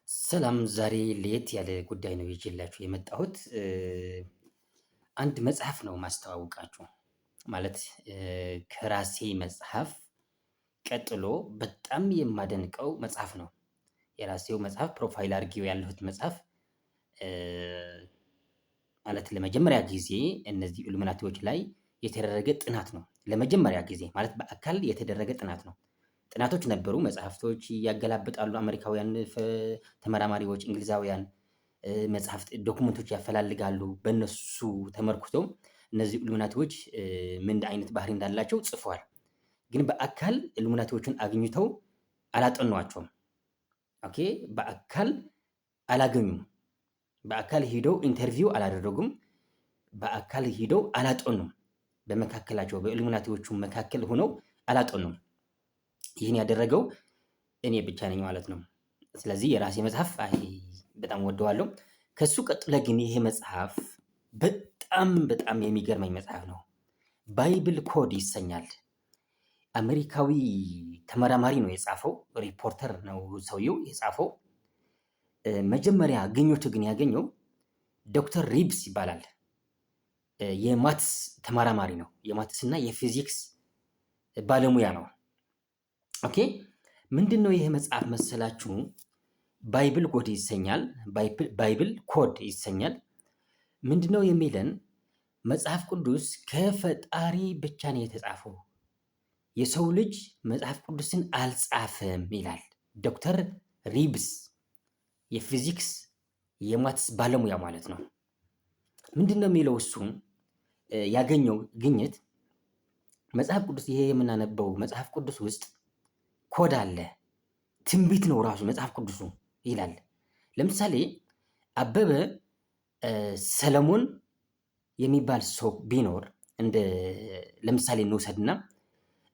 ሰላም ዛሬ ለየት ያለ ጉዳይ ነው ይዤላችሁ የመጣሁት። አንድ መጽሐፍ ነው ማስተዋውቃችሁ። ማለት ከራሴ መጽሐፍ ቀጥሎ በጣም የማደንቀው መጽሐፍ ነው። የራሴው መጽሐፍ profile አድርጌው ያለሁት መጽሐፍ፣ ማለት ለመጀመሪያ ጊዜ እነዚህ ኢሉሚናቲዎች ላይ የተደረገ ጥናት ነው። ለመጀመሪያ ጊዜ ማለት በአካል የተደረገ ጥናት ነው። ጥናቶች ነበሩ፣ መጽሐፍቶች ያገላብጣሉ አሜሪካውያን ተመራማሪዎች፣ እንግሊዛውያን መጽሐፍት document ኦች ያፈላልጋሉ። በእነሱ ተመርኩተው እነዚህ ኢሉሚናቲዎች ምን አይነት ባህሪ እንዳላቸው ጽፈዋል። ግን በአካል ኢሉሚናቲዎችን አግኝተው አላጠኗቸውም። Okay፣ በአካል አላገኙም። በአካል ሂደው interview አላደረጉም። በአካል ሂደው አላጠኑም። በመካከላቸው በኢሉሚናቲዎቹ መካከል ሆነው አላጠኑም። ይህን ያደረገው እኔ ብቻ ነኝ ማለት ነው። ስለዚህ የራሴ መጽሐፍ በጣም ወደዋለሁ። ከሱ ቀጥሎ ግን ይሄ መጽሐፍ በጣም በጣም የሚገርመኝ መጽሐፍ ነው። Bible Code ይሰኛል። አሜሪካዊ ተመራማሪ ነው የጻፈው። ሪፖርተር ነው ሰውየው የጻፈው። መጀመሪያ ግኝቱ ግን ያገኘው ዶክተር ሪብስ ይባላል። የ maths ተመራማሪ ነው። የ maths እና የፊዚክስ ባለሙያ ነው። Okay፣ ምንድን ነው ይህ መጽሐፍ መሰላችሁ? Bible Code ይሰኛል። Bible Code ይሰኛል። ምንድን ነው የሚለን? መጽሐፍ ቅዱስ ከፈጣሪ ብቻ ነው የተጻፈው፣ የሰው ልጅ መጽሐፍ ቅዱስን አልጻፈም ይላል ዶክተር ሪብስ፣ የፊዚክስ የ maths ባለሙያ ማለት ነው። ምንድን ነው የሚለው? እሱ ያገኘው ግኝት መጽሐፍ ቅዱስ፣ ይሄ የምናነበው መጽሐፍ ቅዱስ ውስጥ ኮድ አለ፣ ትንቢት ነው ራሱ መጽሐፍ ቅዱሱ ይላል። ለምሳሌ አበበ ሰለሞን የሚባል ሰው ቢኖር፣ እንደ ለምሳሌ እንውሰድና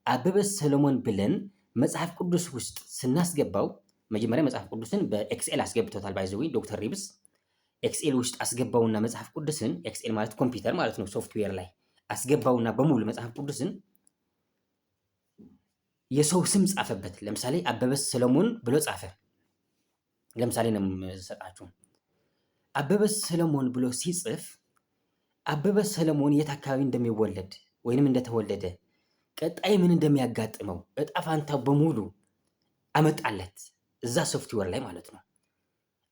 አበበ ሰለሞን ብለን መጽሐፍ ቅዱስ ውስጥ ስናስገባው፣ መጀመሪያ መጽሐፍ ቅዱስን በ Excel አስገብቶታል። By the way ዶክተር ሪብስ Excel ውስጥ አስገባውና መጽሐፍ ቅዱስን፣ Excel ማለት ኮምፒውተር ማለት ነው፣ ሶፍትዌር ላይ አስገባውና በሙሉ መጽሐፍ ቅዱስን የሰው ስም ጻፈበት። ለምሳሌ አበበ ሰለሞን ብሎ ጻፈ። ለምሳሌ ነው የምሰጣችሁ። አበበ ሰለሞን ብሎ ሲጽፍ አበበ ሰለሞን የት አካባቢ እንደሚወለድ ወይንም እንደተወለደ፣ ቀጣይ ምን እንደሚያጋጥመው፣ እጣ ፋንታው በሙሉ አመጣለት እዛ ሶፍትዌር ላይ ማለት ነው።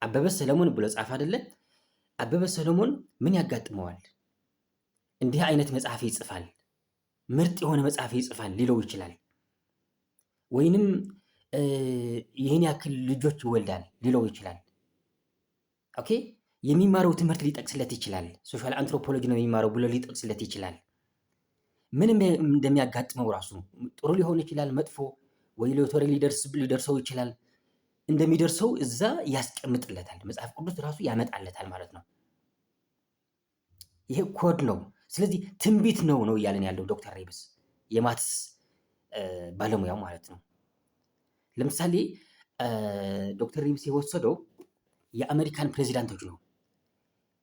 አበበ ሰለሞን ብሎ ጻፈ አይደለ? አበበ ሰለሞን ምን ያጋጥመዋል? እንዲህ አይነት መጽሐፍ ይጽፋል፣ ምርጥ የሆነ መጽሐፍ ይጽፋል ሊለው ይችላል። ወይንም ይህን ያክል ልጆች ይወልዳል ሊለው ይችላል። Okay፣ የሚማረው ትምህርት ሊጠቅስለት ይችላል። Social anthropology ነው የሚማረው ብሎ ሊጠቅስለት ይችላል። ምንም እንደሚያጋጥመው ራሱ፣ ጥሩ ሊሆን ይችላል፣ መጥፎ፣ ወይ ሎተሪ ሊደርሰው ይችላል። እንደሚደርሰው እዛ ያስቀምጥለታል። መጽሐፍ ቅዱስ ራሱ ያመጣለታል ማለት ነው። ይሄ ኮድ ነው። ስለዚህ ትንቢት ነው ነው እያለን ያለው ዶክተር ሪብስ የ maths ባለሙያው ማለት ነው። ለምሳሌ ዶክተር ሪብስ የወሰደው የአሜሪካን ፕሬዚዳንቶች ነው።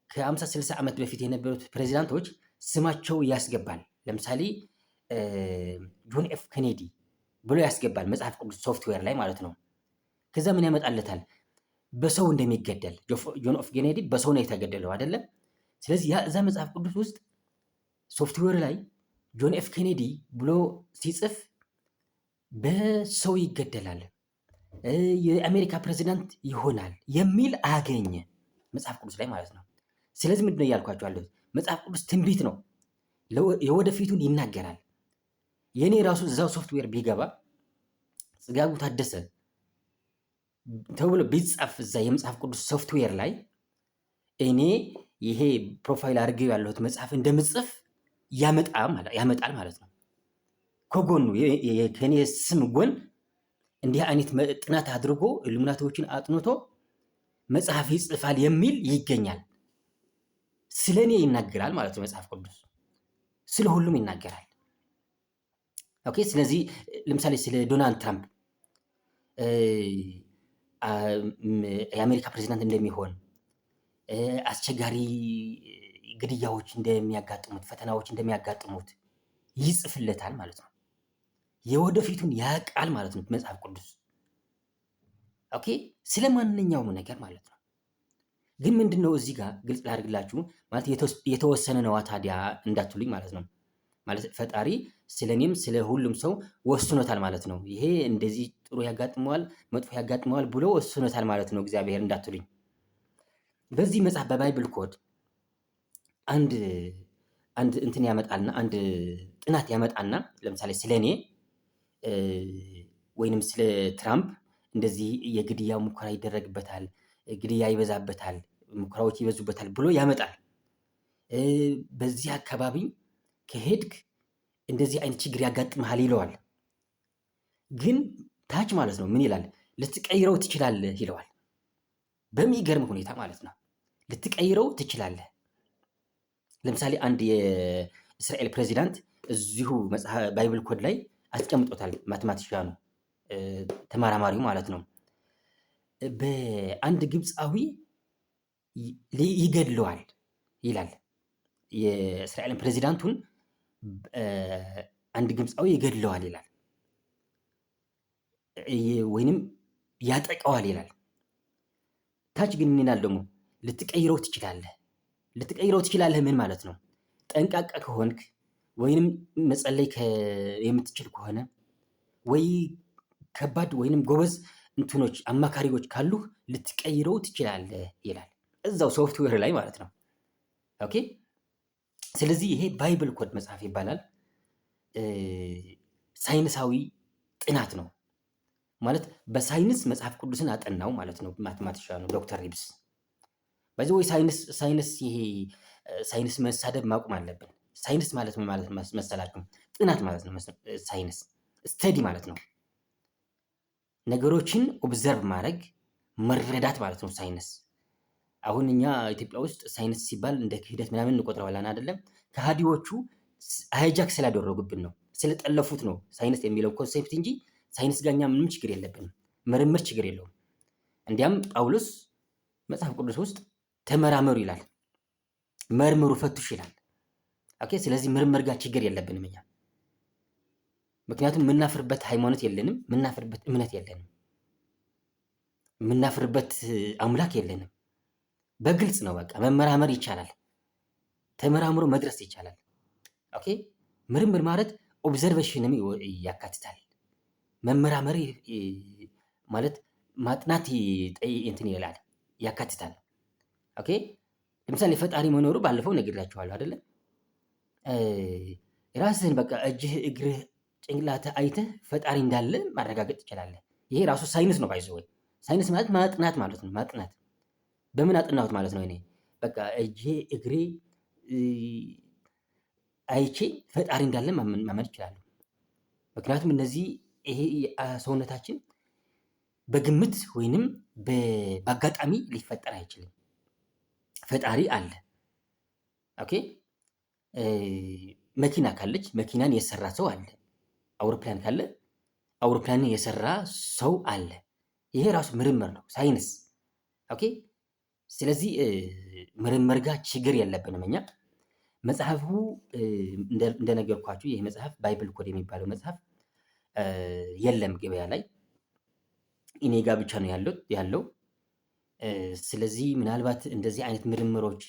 ከ50 60 ዓመት በፊት የነበሩት ፕሬዚዳንቶች ስማቸው ያስገባል። ለምሳሌ ጆን ኤፍ ኬኔዲ ብሎ ያስገባል መጽሐፍ ቅዱስ ሶፍትዌር ላይ ማለት ነው። ከዛ ምን ያመጣለታል? በሰው እንደሚገደል። ጆን ኤፍ ኬኔዲ በሰው ነው የተገደለው አይደለም። ስለዚህ ያ እዛ መጽሐፍ ቅዱስ ውስጥ ሶፍትዌር ላይ ጆን ኤፍ ኬኔዲ ብሎ ሲጽፍ በሰው ይገደላል፣ የአሜሪካ ፕሬዚዳንት ይሆናል የሚል አገኘ መጽሐፍ ቅዱስ ላይ ማለት ነው። ስለዚህ ምንድነው እያልኳቸው ያለሁት? መጽሐፍ ቅዱስ ትንቢት ነው፣ የወደፊቱን ይናገራል። የእኔ ራሱ እዛው ሶፍትዌር ቢገባ፣ ጽጋቡ ታደሰ ተብሎ ቢጻፍ እዛ የመጽሐፍ ቅዱስ ሶፍትዌር ላይ፣ እኔ ይሄ profile አድርጌው ያለሁት መጽሐፍ እንደምጽፍ ያመጣል ማለት ነው። ከጎኑ ከኔ ስም ጎን እንዲህ አይነት ጥናት አድርጎ ኢሉሚናቲዎችን አጥንቶ መጽሐፍ ይጽፋል የሚል ይገኛል። ስለ እኔ ይናገራል ማለት ነው። መጽሐፍ ቅዱስ ስለ ሁሉም ይናገራል። Okay፣ ስለዚህ ለምሳሌ ስለ ዶናልድ ትራምፕ የአሜሪካ ፕሬዚዳንት እንደሚሆን፣ አስቸጋሪ ግድያዎች እንደሚያጋጥሙት፣ ፈተናዎች እንደሚያጋጥሙት ይጽፍለታል ማለት ነው። የወደፊቱን ያውቃል ማለት ነው መጽሐፍ ቅዱስ። Okay፣ ስለ ማንኛውም ነገር ማለት ነው። ግን ምንድን ነው እዚህ ጋር ግልጽ ላድርግላችሁ፣ ማለት የተወሰነ ነዋ ታዲያ እንዳትሉኝ ማለት ነው። ማለት ፈጣሪ ስለ እኔም ስለ ሁሉም ሰው ወስኖታል ማለት ነው። ይሄ እንደዚህ ጥሩ ያጋጥመዋል፣ መጥፎ ያጋጥመዋል ብሎ ወስኖታል ማለት ነው እግዚአብሔር እንዳትሉኝ። በዚህ መጽሐፍ በ Bible Code አንድ አንድ እንትን ያመጣልና፣ አንድ ጥናት ያመጣና ለምሳሌ ስለ እኔ ወይንም ስለ ትራምፕ እንደዚህ የግድያ ሙከራ ይደረግበታል፣ ግድያ ይበዛበታል፣ ሙከራዎች ይበዙበታል ብሎ ያመጣል። በዚህ አካባቢ ከሄድክ እንደዚህ አይነት ችግር ያጋጥምሃል ይለዋል። ግን ታች ማለት ነው ምን ይላል? ልትቀይረው ትችላለህ ይለዋል። በሚገርም ሁኔታ ማለት ነው ልትቀይረው ትችላለህ። ለምሳሌ አንድ የእስራኤል ፕሬዚዳንት እዚሁ Bible Code ላይ አስቀምጦታል። Mathematician ኑ፣ ተመራማሪው ማለት ነው። በአንድ ግብፃዊ ይገድለዋል ይላል። የእስራኤልን ፕሬዚዳንቱን አንድ ግብፃዊ ይገድለዋል ይላል፣ ወይንም ያጠቀዋል ይላል። ታች ግን ምን ይላል ደግሞ? ልትቀይረው ትችላለህ። ልትቀይረው ትችላለህ ምን ማለት ነው? ጠንቃቃ ከሆንክ ወይንም መጸለይ የምትችል ከሆነ ወይ ከባድ ወይንም ጎበዝ እንትኖች አማካሪዎች ካሉህ ልትቀይረው ትችላለህ ይላል። እዛው ሶፍትዌር ላይ ማለት ነው። Okay፣ ስለዚህ ይሄ Bible Code መጽሐፍ ይባላል። ሳይንሳዊ ጥናት ነው ማለት፣ በሳይንስ መጽሐፍ ቅዱስን አጠናው ማለት ነው። Mathematician ኑ ዶክተር ሪብስ። በዚህ ወይ ሳይንስ፣ ይሄ ሳይንስ መሳደብ ማቆም አለብን። ሳይንስ ማለት ምን ማለት መሰላችሁ? ጥናት ማለት ነው። ሳይንስ study ማለት ነው። ነገሮችን observe ማድረግ፣ መረዳት ማለት ነው ሳይንስ። አሁን እኛ ኢትዮጵያ ውስጥ ሳይንስ ሲባል እንደ ክህደት ምናምን እንቆጥረዋለን፣ አይደለም። ከሃዲዎቹ hijack ስላደረጉብን ነው፣ ስለጠለፉት ነው ሳይንስ የሚለው concept እንጂ ሳይንስ ጋር እኛ ምንም ችግር የለብንም። ምርምር ችግር የለውም። እንዲያም ጳውሎስ መጽሐፍ ቅዱስ ውስጥ ተመራመሩ ይላል፣ መርምሩ፣ ፈትሹ ይላል። Okay፣ ስለዚህ ምርምር ጋር ችግር የለብንም እኛ። ምክንያቱም የምናፍርበት ሃይማኖት የለንም፣ የምናፍርበት እምነት የለንም፣ የምናፍርበት አምላክ የለንም። በግልጽ ነው፣ በቃ መመራመር ይቻላል፣ ተመራምሮ መድረስ ይቻላል። Okay፣ ምርምር ማለት observation ንም ያካትታል። መመራመር ማለት ማጥናት እንትን ይላል፣ ያካትታል። Okay፣ ለምሳሌ ፈጣሪ መኖሩ ባለፈው ነግሬያችኋለሁ አይደለም? ራስህን በቃ እጅህ፣ እግርህ፣ ጭንቅላትህ አይተህ ፈጣሪ እንዳለ ማረጋገጥ ትችላለህ። ይሄ ራሱ ሳይንስ ነው። By the way፣ ሳይንስ ማለት ማጥናት ማለት ነው። ማጥናት በምን አጥናሁት ማለት ነው? እኔ በቃ እጄ፣ እግሬ አይቼ ፈጣሪ እንዳለ ማመን እችላለሁ። ምክንያቱም እነዚህ ይሄ ሰውነታችን በግምት ወይንም በአጋጣሚ ሊፈጠር አይችልም። ፈጣሪ አለ። Okay፣ መኪና ካለች መኪናን የሰራ ሰው አለ። አውሮፕላን ካለ አውሮፕላንን የሰራ ሰው አለ። ይሄ ራሱ ምርምር ነው፣ ሳይንስ። Okay፣ ስለዚህ ምርምር ጋር ችግር የለብንም እኛ። መጽሐፉ እንደነገርኳችሁ ይህ መጽሐፍ Bible Code የሚባለው መጽሐፍ የለም ገበያ ላይ፣ እኔ ጋር ብቻ ነው ያለው። ስለዚህ ምናልባት እንደዚህ አይነት ምርምሮች፣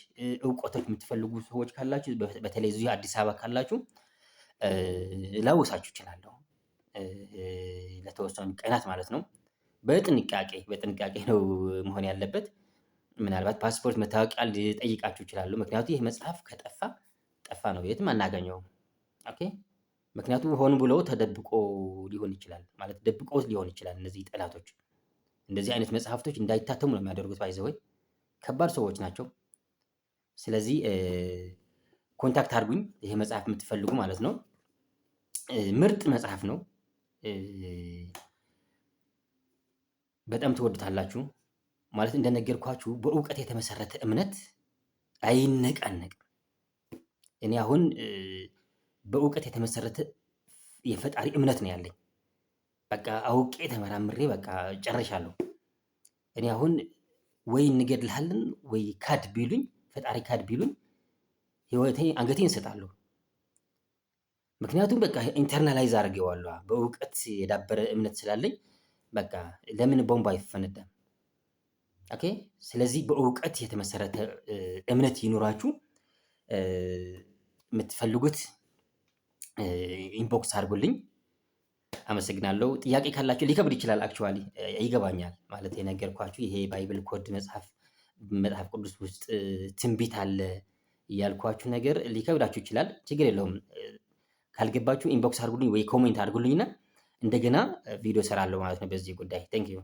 እውቀቶች የምትፈልጉ ሰዎች ካላችሁ፣ በተለይ እዚሁ አዲስ አበባ ካላችሁ ላውሳችሁ እችላለሁ። ለተወሰኑ ቀናት ማለት ነው። በጥንቃቄ በጥንቃቄ ነው መሆን ያለበት። ምናልባት ፓስፖርት፣ መታወቂያ ሊጠይቃችሁ ይችላሉ። ምክንያቱም ይህ መጽሐፍ ከጠፋ ጠፋ ነው፣ የትም አናገኘውም። Okay፣ ምክንያቱም ሆን ብሎ ተደብቆ ሊሆን ይችላል፣ ማለት ደብቆት ሊሆን ይችላል። እነዚህ ጠላቶች እንደዚህ አይነት መጽሐፍቶች እንዳይታተሙ ነው የሚያደርጉት። By the way፣ ከባድ ሰዎች ናቸው። ስለዚህ contact አድርጉኝ፣ ይሄ መጽሐፍ የምትፈልጉ ማለት ነው። ምርጥ መጽሐፍ ነው። በጣም ትወዱታላችሁ። ማለት እንደነገርኳችሁ በእውቀት የተመሰረተ እምነት አይነቃነቅም። እኔ አሁን በእውቀት የተመሰረተ የፈጣሪ እምነት ነው ያለኝ። በቃ አውቄ ተመራምሬ በቃ ጨርሻለሁ። እኔ አሁን ወይ እንገድልሃለን ወይ ካድ ቢሉኝ፣ ፈጣሪ ካድ ቢሉኝ ህይወቴ አንገቴን እሰጣለሁ። ምክንያቱም በቃ internalize አድርጌዋለሁ፣ በእውቀት የዳበረ እምነት ስላለኝ። በቃ ለምን ቦምብ አይፈነዳም? Okay። ስለዚህ በእውቀት የተመሰረተ እምነት ይኑራችሁ። የምትፈልጉት inbox አድርጉልኝ። አመሰግናለሁ። ጥያቄ ካላችሁ፣ ሊከብድ ይችላል። Actually ይገባኛል። ማለት የነገርኳችሁ ይሄ Bible code፣ መጽሐፍ ቅዱስ ውስጥ ትንቢት አለ እያልኳችሁ ነገር ሊከብዳችሁ ይችላል። ችግር የለውም። ካልገባችሁ inbox አድርጉልኝ ወይ comment አድርጉልኝና እንደገና ቪዲዮ እሰራለሁ ማለት ነው በዚህ ጉዳይ። Thank you.